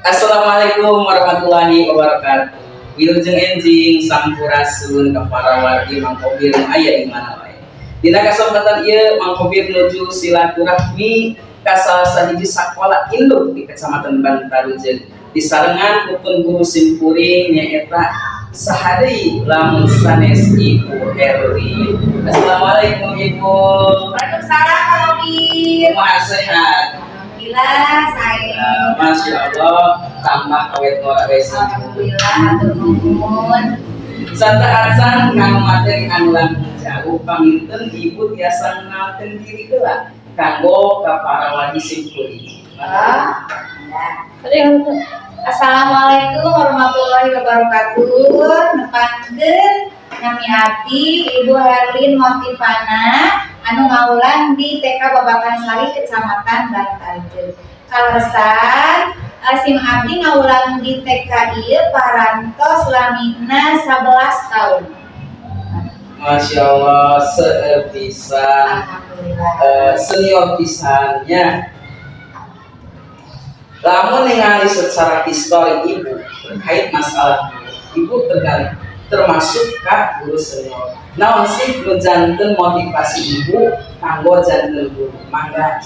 Assalamualaikum warahmatullahi wabarakatuh. Wilujeng enjing, sampurasun ka para wargi Mang Kobir nu aya di mana wae. Dina kesempatan ieu Mang Kobir nuju silaturahmi ka salah sahiji sakola induk di Kecamatan Bantarujeg. Disarengan ku pun guru simkuring, nyaeta saha deui lamun sanes Ibu Herli. Assalamualaikum, Ibu. Waalaikumsalam, Kang Obir. Kumaha, sehat? Alhamdulillah, saya. Masya Allah, tambah awet ngora we. Alhamdulillah, hatur nuhun. Sateuacan kanggo materi anu langkung jauh, panginten Ibu tiasa ngenalkeun diri heula kanggo ka para wargi simkuring. Ah, ya. Assalamualaikum warahmatullahi wabarakatuh. Nepangkeun, nami abdi Ibu Herlin Motivana anu ngawulang di TK Babakan Sari, Kecamatan Bantarujeg. Kaleresan sim abdi ngawulang di TK ieu parantos lamina 11 tahun. Masya Allah, seueur pisan. Alhamdulillah. Senior pisan nya. Lamun ningali secara histori Ibu terkait masalah guru, Ibu tergali termasuk ka guru senior. Naon sih nu janten motivasi Ibu kanggo janten guru? Mangga.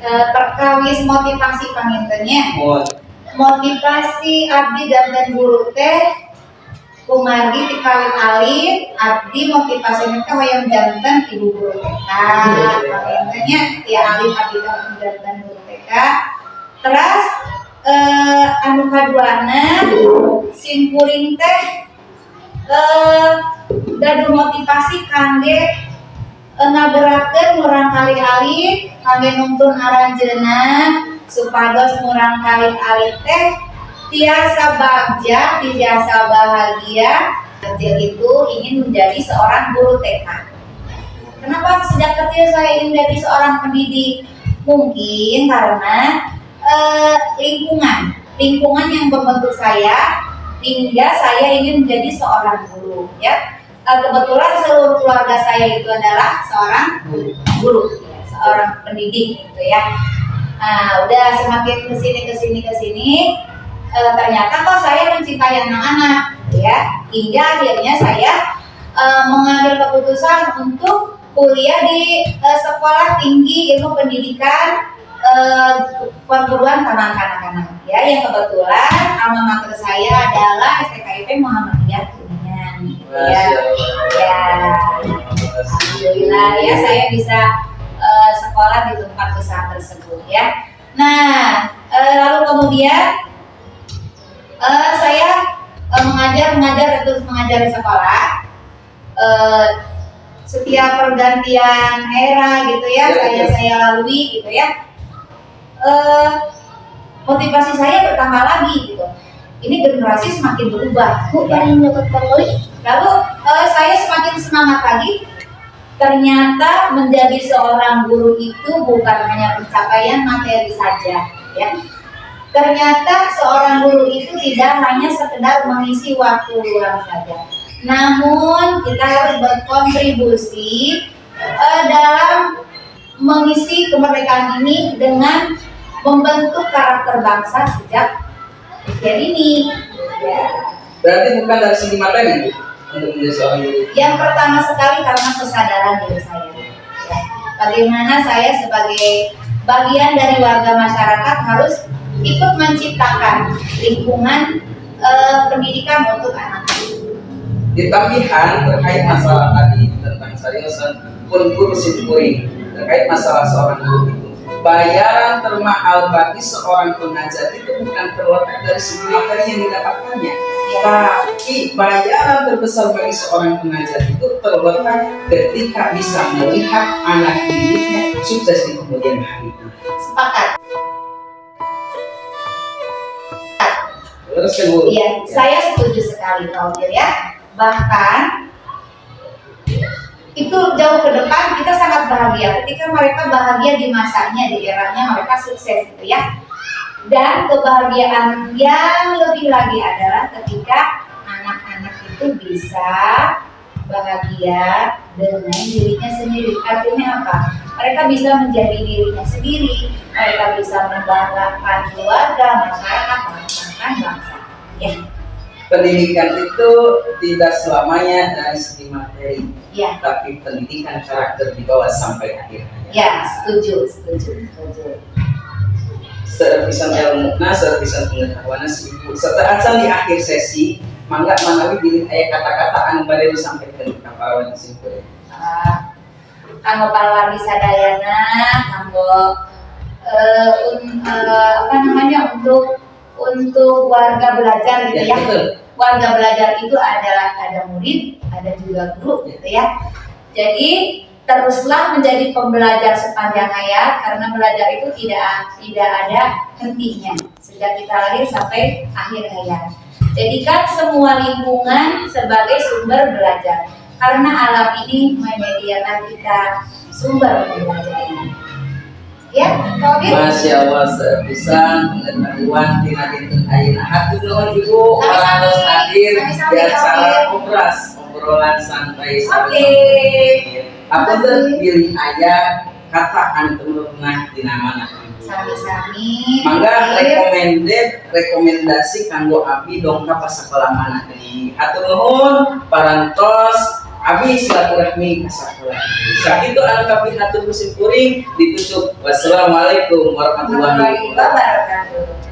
Perkawis motivasi panginten nya. Mohon. Motivasi abdi janten guru teh kumargi ti kawit alit abdi motivasi teh hoyong janten ibu guru TK panginten nya. Ti alit abdi teh hoyong janten guru TK. Terus anu kaduana, simkuring teh gaduh motivasi kangge ngagerakeun murangkalih alit, kangge nuntun aranjeunna supados murangkalih alit teh tiasa bagja, tiasa bahagia. Kecil itu ingin menjadi seorang guru TK. Kenapa sejak kecil saya ingin menjadi seorang pendidik? Mungkin karena lingkungan, lingkungan yang membentuk saya hingga saya ingin menjadi seorang guru. Ya, kebetulan seluruh keluarga saya itu adalah seorang guru, ya, seorang pendidik gitu ya. Nah, udah semakin kesini kesini kesini, ternyata kok saya mencintai anak-anak, ya, hingga akhirnya saya mengambil keputusan untuk kuliah di Sekolah Tinggi Ilmu Pendidikan Perguruan Taman Kanak-Kanak, ya, yang kebetulan alma mater saya adalah STKIP Muhammadiyah Kuningan, ya. Ya, alhamdulillah ya, saya bisa sekolah di tempat besar tersebut ya. Nah, lalu kemudian saya mengajar, mengajar, dan terus mengajar di sekolah. Setiap pergantian era gitu ya, saya saya lalui gitu ya. Motivasi saya bertambah lagi gitu. Ini generasi semakin berubah. Bu, Ya. paling dapat pangli. Lalu saya semakin semangat lagi. Ternyata menjadi seorang guru itu bukan hanya pencapaian materi saja, ya. Ternyata seorang guru itu tidak hanya sekedar mengisi waktu luang saja. Namun kita harus berkontribusi dalam mengisi kemerdekaan ini dengan membentuk karakter bangsa sejak usia dini. Ya. Berarti bukan dari segi materi, Bu, untuk menjadi seorang guru? Yang pertama sekali karena kesadaran diri saya. Ya. Bagaimana saya sebagai bagian dari warga masyarakat harus ikut menciptakan lingkungan pendidikan untuk anak. Ditambihan terkait masalah tadi tentang seriusan pun guru simkuring terkait masalah seorang guru itu, bayaran termahal bagi seorang pengajar itu bukan terletak dari segi materi yang didapatkannya, tapi bayaran terbesar bagi seorang pengajar itu terletak ketika bisa melihat anak didiknya sukses di kemudian hari. Sepakat. Terus kan, Bu? Iya, saya setuju sekali, Pak ya. Bahkan itu jauh ke depan kita sangat bahagia ketika mereka bahagia di masanya, di eranya mereka sukses gitu ya. Dan kebahagiaan yang lebih lagi adalah ketika anak-anak itu bisa Bahagia dengan dirinya sendiri. Artinya apa? Mereka bisa menjadi dirinya sendiri, mereka bisa membanggakan keluarga, masyarakat, bahkan bangsa. Ya. Pendidikan itu tidak selamanya dari segi materi, tapi pendidikan karakter dibawa sampai akhir hayat. Ya, setuju, setuju, setuju. Seueur pisan ilmu, nah, seueur pisan pengetahuan si ibu. Serta acan di akhir sesi, mangga manawi bilih aya kata-kata anu bade disampaikan ka para wargi simkuring. Ah, kanggo para wargi sadayana, kanggo apa namanya, untuk warga belajar gitu ya. Warga belajar itu adalah ada murid, ada juga guru gitu ya. Jadi teruslah menjadi pembelajar sepanjang hayat karena belajar itu tidak tidak ada hentinya sejak kita lahir sampai akhir hayat. Jadikan semua lingkungan sebagai sumber belajar karena alam ini menyediakan kita sumber pembelajaran. Ya, Kak. Masya Allah, seueur pisan pengetahuan tina dinten ayeuna. Hatur nuhun, Ibu, Sami-sami. parantos hadir Sami-sami, di acara Kak. Obras, obrolan santai sareng. Oke. Hapunten bilih aya kata anu teu meunah dina mana, Ibu. Sami-sami. Mangga recommended, rekomendasi kanggo abdi dongkap ka sakola mana deui. Hatur nuhun parantos abdi silaturahmi ka sakola. Sakitu anu kapihatur ku simkuring, ditutup. Wassalamualaikum warahmatullahi warahmatullahi wabarakatuh.